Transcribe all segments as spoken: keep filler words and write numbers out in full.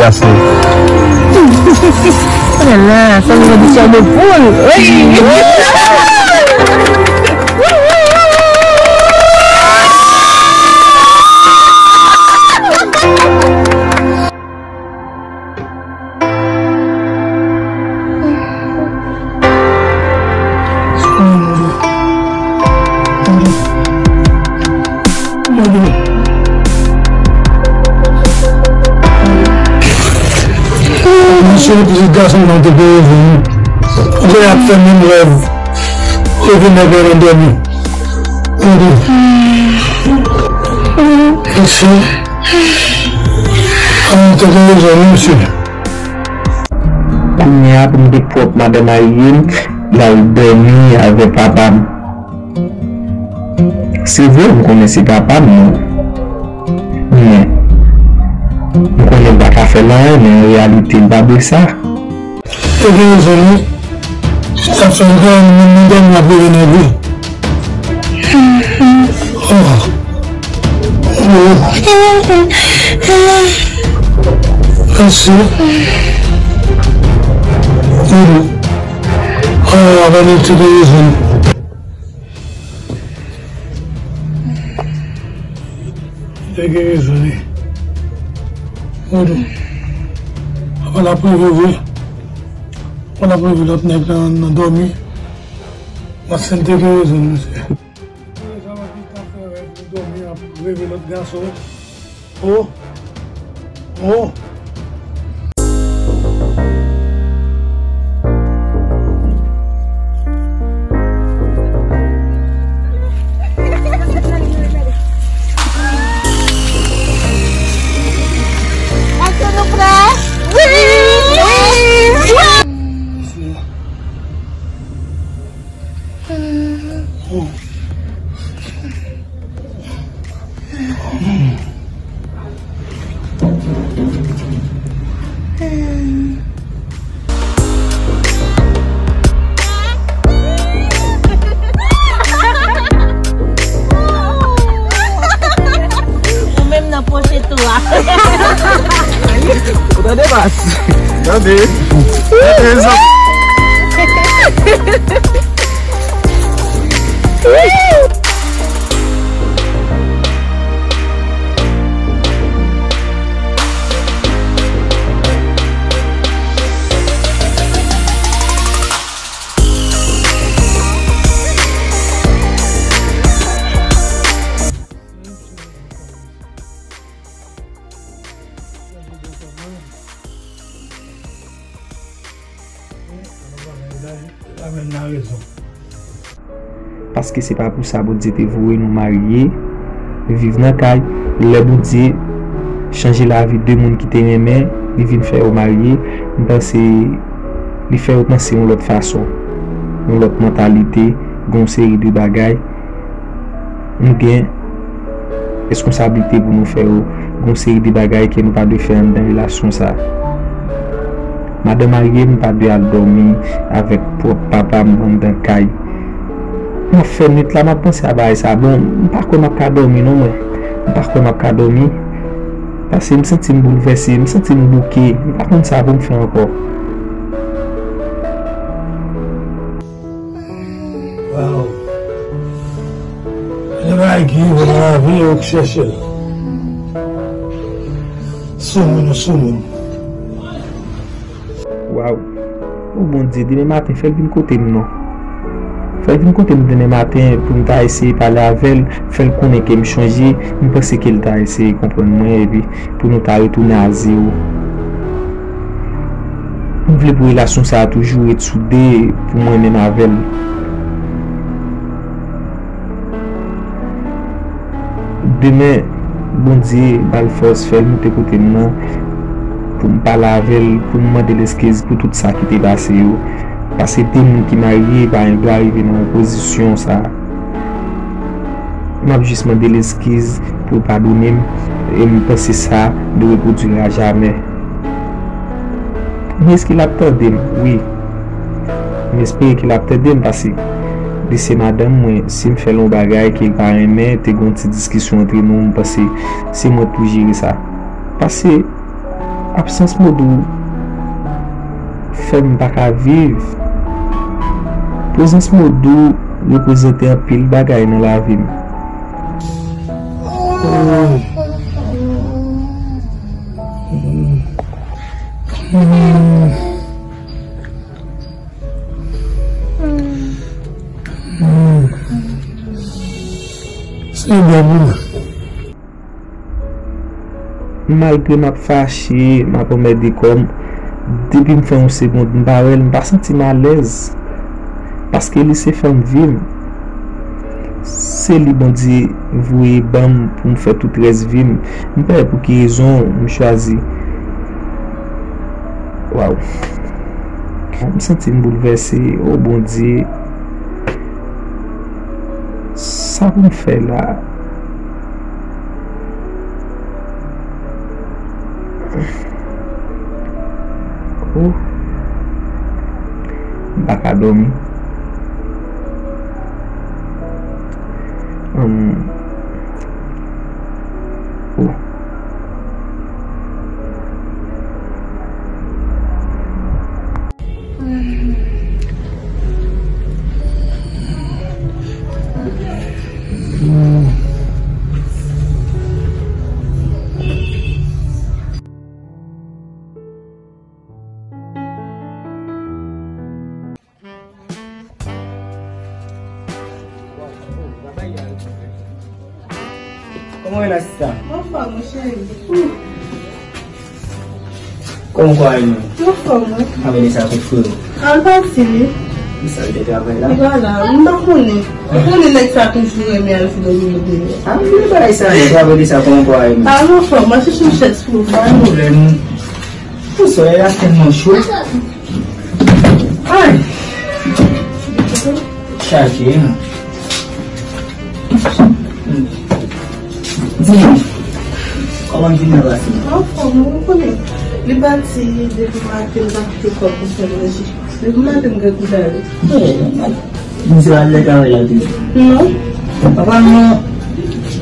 Ase. Olala, sa nou di chan de poul. Wi. Mesye, pitit gason nan te peye vin. Kote y ap fè menm rèv. Reve nèg la nan dòmi. Mesye. An, te gen rezon, wi, mesye. Kounye a, pou m te pwòp madanm marye m, l al dòmi avè papa m. Se vre, m konnen se papa m, non. Men, m konnen m pa ka fè l anyen, men an reyalite, m pa dwe sa. Te gen rezon, wi. Sa fè m gen moun nan dòmi ap rele nèg, wi. Oh. Oh. Mesye. Wi. Ah, Vanny te gen rezon. Te gen rezon, wi. Gade. Apa l ap rive vre. Apa l ap rive lòt nèg nan, nan dòmi. Masen te gen rezon, mesye. Sa va ki ta fè rèv li dòmi ap reve lòt gason. Oh. Oh. Èske nou prè? Wi! Wi! Ou menm nan pwoche tou a. Ou tande, baz? Tande. Tande, zanmi. Paske se pa pou sa Bondye te voye nou marye, viv nan kay. Lè Bondye chanje lavi de moun ki te renmen, li vin fè yo marye, m panse li fè yo panse yon lòt fason, yon lòt mantalite, gen yon seri de bagay. Nou gen reskonsablite pou nou fè yo, gen yon seri de bagay ke nou pa dwe fè anndan relasyon sa. Madanm marye m pa dwe al dòmi avèk pwòp papa m anndan kay. M ap fè nwit la, m ap panse a bagay sa. Bon, m pa kwè m ap ka dòmi non, mwen. M pa kwè m ap ka dòmi. Paske m santi m boulvèse, m santi m bouke. M pa konn sa pou m fè ankò. Waw. Gen bagay ki rive nan lavi, ou k chèche l. Soumoun, ou soumoun. Waw. O Bondye, demen maten, fè l vin kote m non. Fè l vin kote m demen maten pou m ta eseye pale avè l, fè l konnen ke m chanje, m panse ke l ta eseye konprann mwen, epi pou nou ta retounen a zewo. M vle pou relasyon sa a toujou ret soude pou mwen menm avè l. Demen, Bondye ba l fòs, fè l moute kote m nan, pou m pale avè l, pou m mande l eskiz pou tout sa ki te pase yo. Paske de moun ki marye pa gen dwa rive nan yon pozisyon sa. M ap jis mande l eskiz pou l padone m, e m panse sa dwe repwodwire a jamè. M espere l ap tande m, wi. M espere ke l ap tande m, paske li se madanm mwen. Si m fè l yon bagay ke l pa renmen, te gen yon ti diskisyon antre nou, m panse se mwen k pou jere sa. Paske Absans Modou fè m pa ka viv. Prezans Modou reprezante anpil bagay nan lavi m. Senyè, pou mwen. Malgre m ap fache, m ap anmède kò m, depi m fè yon segond m pa wè l, m pa santi m alèz. Paske li se fanm vi m. Se li Bondye voye ban m pou m fè tout rès vi m. M pa wè pou ki rezon m chwazi. Waw. M santi m boulvèse. O Bondye. Sa pou m fè la? Oh. M pa ka dòmi. Hum. Oh. Kòman w ye la, sista? Anfòm, mon cheri. Kòman kò a ye menm? Anfòm, wi. Avè de sa tou frero. Al pati, wi. Li sal te travay la. Li pa la, m pa konnen. Ou konnen nèg sa toujou renmen al fè domino deyò. A, m vle bagay sa, men avè de sa, kòman kò a ye menm? Al anfòm, mwen chèche yon chèz pou ou. Pa gen pwoblèm. Pou solèy la tèlman cho. Ay! Chaje, hein? Di m, kòman vin nan pase? Anfòm, ou konnen. Li pati depi maten, m pa kite kò pou fè manje. Depi maten, m gen kou dale. Misye pa lè travay la toujou? Non. Papa, non.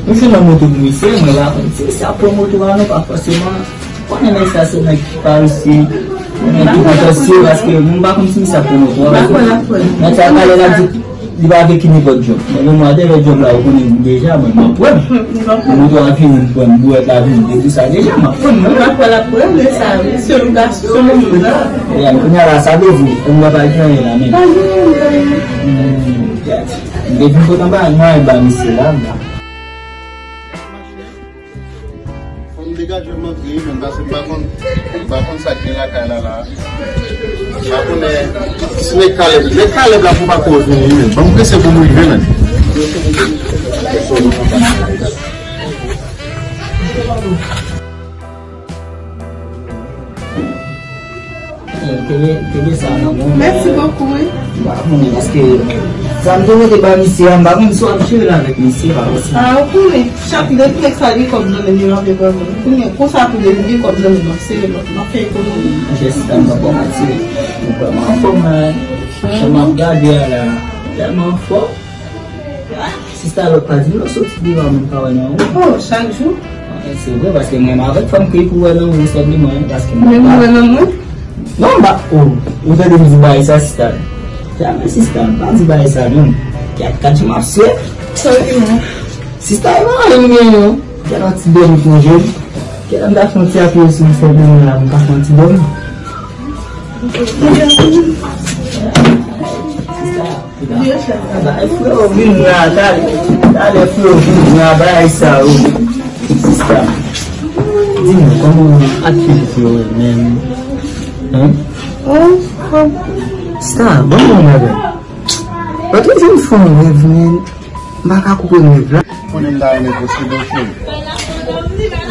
Misye nan moto pou misye, mwen pa konn si misye ap pran moto a, non, pa fòseman. Konnen nèg sa se nèg ki pa resi, nèg ki pa tansye, paske moun pa konn si misye ap pran moto a, paske nèg sa talè l ap di li pa gen ki nenpòt djòb. Mwen menm, whatever djòb la, ou konnen deja, mwen, m ap pran. Moto a vini, m pran, bwèt la vini, e tou sa deja, m ap pran, mwen. M ap pran, l ap pran, men sa, se yon gason, se yon moun la. Ya, kounye a la, sa vle di, m pa gen anyen la, menm. Pa gen anyen, pa gen anyen. Hmm, gad. M te vin pote anba, mwen, ba misye la, m la. Fò m degaje m antre wi, menm, paske m pa konn, m pa konn sa k gen lakay la, la. M pa konnen si nèg Kalèb, nèg Kalèb la pou pa ko vini, wi, menm. Ban m prese pou m rive, menm. Kenbe, kenbe sa nan men w. Mèsi bokou, wi. M pa konnen, paske sa m te pote ba misye a, m pa konn si w ap jere l avèk misye, pa posib. A, ou konnen, chak lè nèg sa gen kòb nan men l, yo ap pran mwen. Ou konnen, konsa tou lè li gen kòb nan men l, se lòt, m ap fè ekonomi. Monchè, sista, m pa ba w manti, wi. Ou vrèman anfòm, man. Jan m ap gade a la, tèlman anfòm. Sista, lòt pa di m nan soti devan moun pa wè nan ou. Oh, chak jou. Se vre, paske mwen menm avèk fanm ki pou wè nan ou, sèlman, paske mwen pa. Menm wè nan mwen? Non, m pa. Oh, ou tande m di bagay sa, sista. Jamè, sista, m pa di bagay sa, non. Kèt, kat di m ap swe. Sòti, non. Sista, e pa anyen m genyen, non. Kèt, yon ti dòmi konje. Kèt, m ta fè yon ti apiye sou m, sèlman, la, m pa fè yon ti dòmi. Sista. Bay frè w vin la, talè. Talè frè w vin la, bagay sa yo. Sista. Di m, kòman aktivite yo ye menm? Hein? Oh, oh. Sista, ban m yon bagay. Mwen toujou fè yon rèv, men m pa ka koupe rèv la. Konnen m ta renmen posede w, cheri.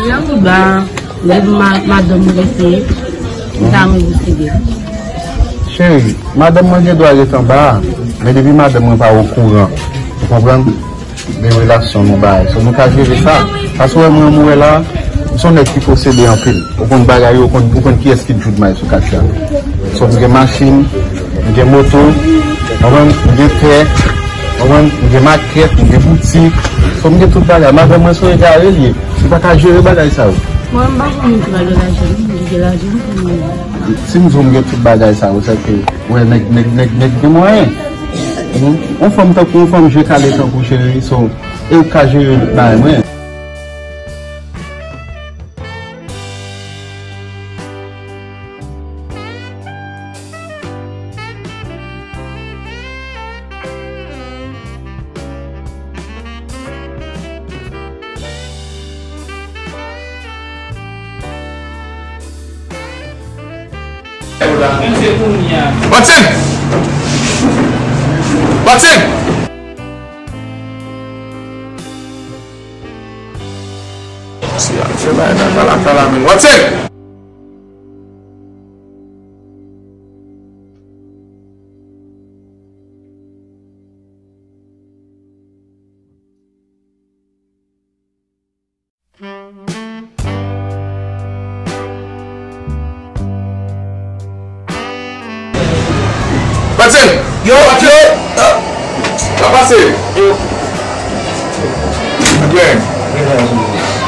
Jan m la, lè ma-, madanm mwen rete, m ta renmen posede. Cheri, madanm mwen gen dwa ret anba a, men depi madanm mwen pa okouran, ou konprann, de relasyon nou bay. So, nou ka jere sa. Paske w wè mwen, mwen wè la, m se yon nèg ki posede anpil. Ou konn bagay yo, ou konn, ou konn kiyès ki Jude May sou katye a. So, m gen machin, m gen moto, w konprann, m gen tè, w konprann, m gen makèt, m gen boutik. So, m gen tout bagay. Madanm mwen se yon egare l ye. Li pa ka jere bagay sa yo. Mwen, m pa konn moun ki pa gen lajan, moun ki gen lajan, m konn moun. Si m di w m gen tout bagay sa yo, se ke, wè, nèg, nèg, nèg, nèg gen mwayen. Yon fanm tankou, yon fanm je kale tankou cheri, so, e ou ka jere bagay mwen. Watson! Watson! Se al fè bagay nan lakay la menm. Watson! Pase! Yo, yo! Sa pase? Yo! Byen.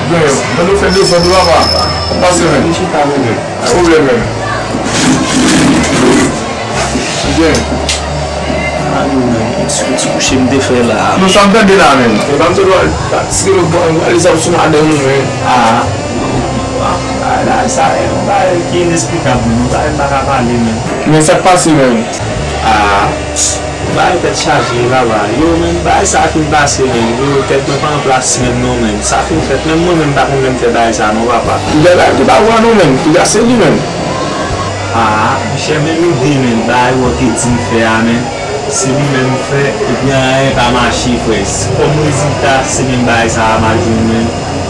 Byen. Nan nou fè desann yo, papa. Pase, men. Pa pwoblèm, men. Byen. Mami, men, eksplike ti kouche m te fè la. Non, sa m tande la, men. E pa m te dwa, si yo pran, li sa sou madanm ou, men. Ah. Ah, la, sa, e yon bagay ki inesplikab, men. Yon bagay m pa ka pale, men. Men sa k pase, men? Ah. Bagay tèt chaje, papa. Yo, men, bagay sa fin pase, men. Yo, tèt mwen pa an plas, men, non, men. Sa fin fèt, men mwen, men, m pa konn lè m fè bagay sa, non, papa. Li bagay ki pa vwa, non, men. Li a se li, men. Ah, monchè, menm ide, men, bagay ou te di m fè a, men, se li menm m fè, epi anyen pa mache, frè. Kòm rezilta, se menm bagay sa a m al jwenn, men,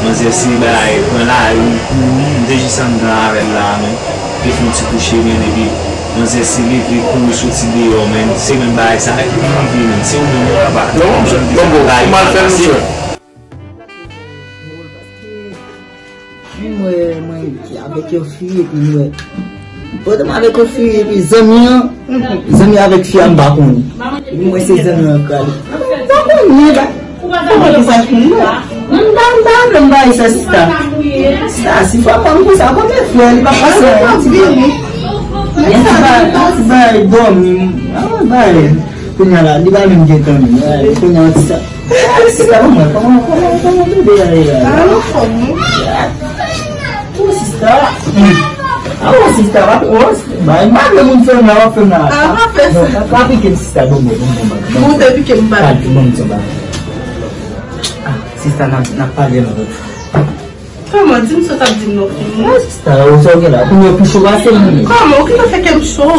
manzè se bagay, pran lari, kouri, m te jis anndan avè l la, men, te fè yon ti kouche, men, epi manzè se leve, kouri soti deyò, men, se menm bagay sa a ki rive, men, se ou menm, papa. Non, m al fè l, monchè. Vin wè mwen avèk yon fi epi m wè. Pote m avèk yon fi epi zanmi an, zanmi avèk fi a m pa konnen. Epi m wè se zanmi an k ale. M pa konnen ba. Kòman ki sa fini la? M pa, m pa vle m ba sa sista. Sista, si fwa mwen m konsa, konbyen fwa li pa pase yon ti bagay. Yon ti bagay, ti bagay dòmi. Ah, bagay. Kounye a la, li pa menm gen tan li. Kounye a ti sa. Sista, kòman, kòman, kòman, kòman tande la, la? Ah, anfòm, wi. Oh, sista. Ah, oh, sista, pa, oh, ba, m pa vle moun fè m la, w ap fè m la. Ah, pa fè sa. Non, pa, pa pike m, sista, bon, bon, bon, bon, bon. Bon, te pike m, pa pike. Bon, bon, bon. Ah, sista, n ap, n ap pale yon lòt fwa. Kòman? Di m sa w t ap di m non, fi m. Mwen sista, ou sa w gen la? Kounye a w pi cho pase m. Kòman? Ou gentan fè kè m cho.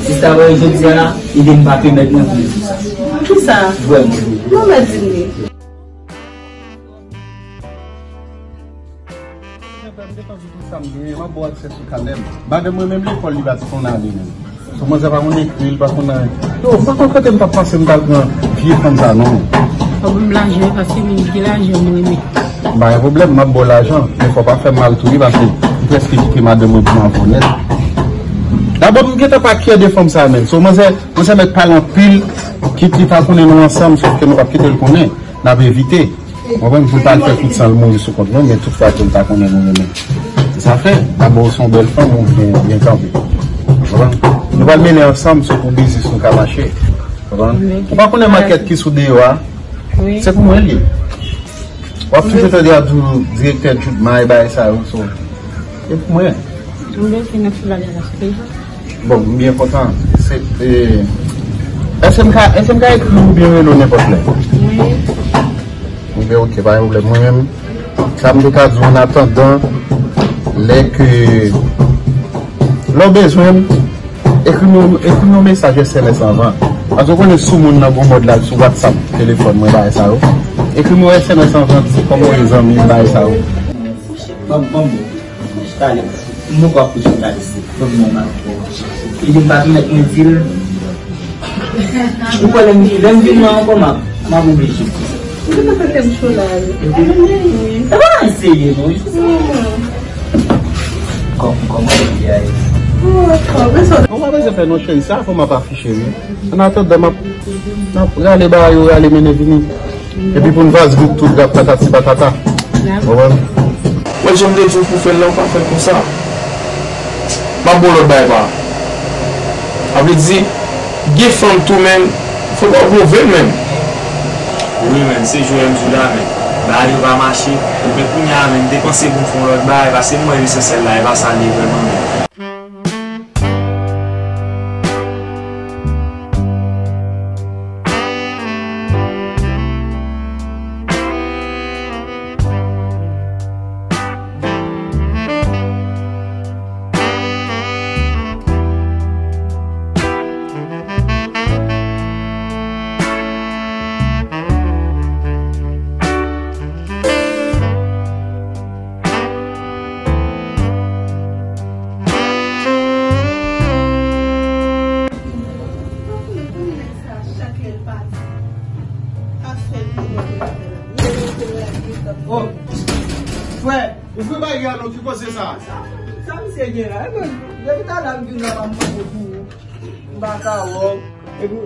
Sista, wè, jodi a la, ide m pa pèmèt mwen pou m di sa. Kisa? Vrèman. Non, men di m li. Frè m, depann de tout sa m genyen, m ap ba w aksè sou kanè m. Madanm mwen menm lekòl, li pa t konn ale menm. Sou manzè pa konn ekri, li pa konn anyen. Yo, m pa konn kote m t ap panse m t al pran vye fanm sa, non. Pwoblèm lajan, paske menm vye lajan m renmen. M pa gen pwoblèm, m ap ba w lajan, men fò w pa fè m mal tou, wi, paske m prèske kite madanm mwen pou m avè w nèt. Dabò, m gentan pa kyè de fanm sa menm. Sou manzè, manzè mèt pale anpil, kit li pa konnen nou ansanm, sòf ke nou p ap kite l konnen, n ap evite. Ou konprann? Pou l pa al fè kout san l mouri sou kont nou, men tout fwa ke l ta konnen nou renmen. Se sa fè, dabò ou se yon bèl fanm, ou byen, byen kanpe. Ou konprann? Nou pral mennen ansanm, se pou biznis nou ka mache. Ou konprann? Ou pa konnen makèt ki sou deyò a? Wi. Se pou mwen l ye. W ap toujou tande y ap di w direktè Joutma e bagay sa yo, so. E pou mwen. M bezwen nan sou bagay la, se. Bon, m byen kontan. Se, e, èske m ka, èske m ka ekri w oubyen rele w nenpòt lè? Wi. Oubyen, ok, pa gen pwoblèm. Mwen menm, sa m te ka di w, an atandan, lè ke, lè w bezwen m, ekri m yon, ekri m yon mesaj S M S anvan. Paske w konnen sou moun nan gon mòd la, sou WhatsApp, telefòn mwen, bagay sa yo. Ekri m yon S M S anvan, di kòman w ye zanmi m, bagay sa yo. Bon, bon, bon. Talè, m poko ap koute talè se. Fòk mwen mal. Li di m pa pèmèt mwen di l. Ou kwè lè m, lè m vin nan ankò, m ap, m ap oblije. Ou te konn fè m cho la, wi. E pa anyen serye, non. Kòm, kòman ou di a ye? Ou pa bezwen fè non, cheri, sa fò m ap afiche, wi. An atandan, m ap, m ap rale bagay yo, rale mennen vini. Epi pou n va s goup tout rap patati patata. Konprann? Wè, jan m te di w pou fè l la, ou pa fè l konsa. M ap ba w lòt bagay, pa. Sa vle di, gen fanm tou, men fòk w ap move, men. Wi, men, se jwe m di w la, men. Bagay yo pa mache. Ebyen, kounye a, men, m te panse pou m fè yon lòt bagay, paske m wè Lesansyèl la, e pa sa l ye vrèman, men. Oh, frè, ouvri bagay la non, ki koze sa? Sa misye gen la? Depi talè m vin la, m ap mande pou ou. M pa ka wè w. Epi,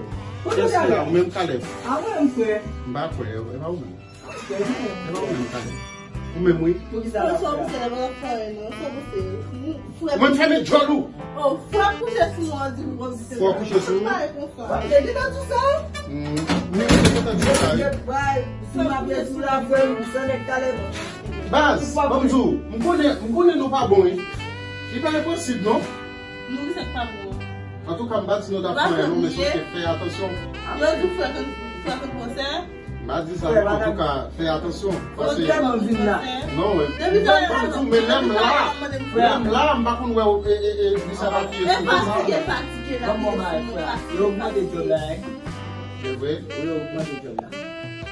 kote w prale? Ou menm Caleb? A mwen menm, frè. M pa kwè, e pa ou menm. E pa ou menm, Caleb. Ou menm, wi. Poukisa l ap fè? Mwen fèmen djòl ou. Fò kouche sou ou. Fò kouche sou ou. Mwen te gentan di sa. Mwen te gentan di sa, wi. Baz, ban m di w, m konnen, m konnen nou pa bon, wi. Li pa enposib, non. Nou, sa k pa bon. Antouka, m pa di nou t ap fè anyen, non, men se fè atansyon. Yo di w frè konn, frè konn konsè. M pa di sa, non, antouka, fè atansyon. Paske, non, men, m di w, men lè m la, lè m la, m pa konn wè, e, e, e, li sa pa piye sou mwen. E fatige, fatige la. Yo ogmante djòb la, wi. Se vre? Wi, yo ogmante djòb la.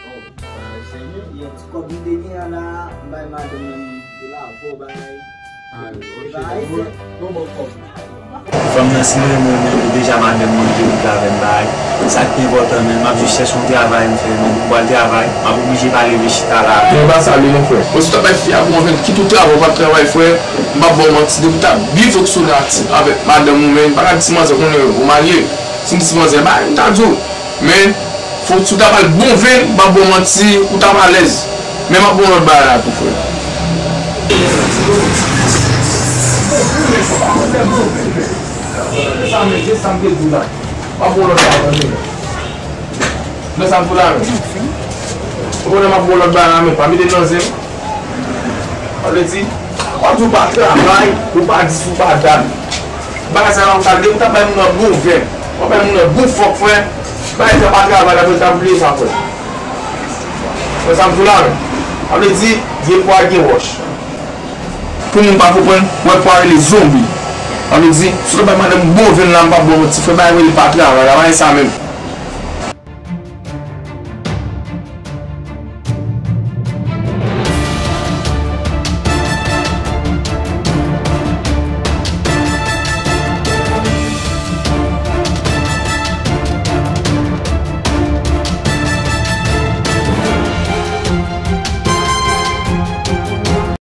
Oh, bagay serye. Yon ti kòb m te gen an la, m bay madanm nan, m te lave yon bagay. Fanm nan, si l renmen w, men deja madanm mwen te vin avè m bay. Sa k pi enpòtan, men m ap jis chèche yon travay m fè, men pou m pral travay, m ap oblije pa leve chita la. Men e pa sa l ye non, frè. Mwen, si w t ap bay fi a konvenk, kit ou travay, ou pa t travay, frè, m p ap ba w manti. Depi w t ap byen fonksyone ak ti, avèk madanm ou, men m pa ka di ti manzè konnen ou marye. Si m di ti manzè, bay, m ta di w. Men, fò w, si w ta pral bon vin, m p ap ba w manti, ou t ap alèz. Men m ap ba w lòt bagay la tou, frè. Sa m te, sa m te di w la. M ap ba w lòt bagay la, men. Men sa m di w la, men. Ou konnen m ap ba w lòt bagay la, men pa mete nan zen. Sa vle di, w ap di w pa travay, ou pa di si w pa dat. Bagay sa la, ou ta depi w ta bay moun nan bon vin, w ap bay moun nan bon fòk, frè. Bagay sa pa travay, apre l ta bliye sa, frè. Frè, sa m di w la, men. Sa vle di, gen pwa, gen wòch. Pou moun pa konprann, wè pwa rele zonbi. Sa vle di, si w ta bay madanm bon vin la, m p ap ba w manti, frè, bagay rele pa travay la, bagay sa menm.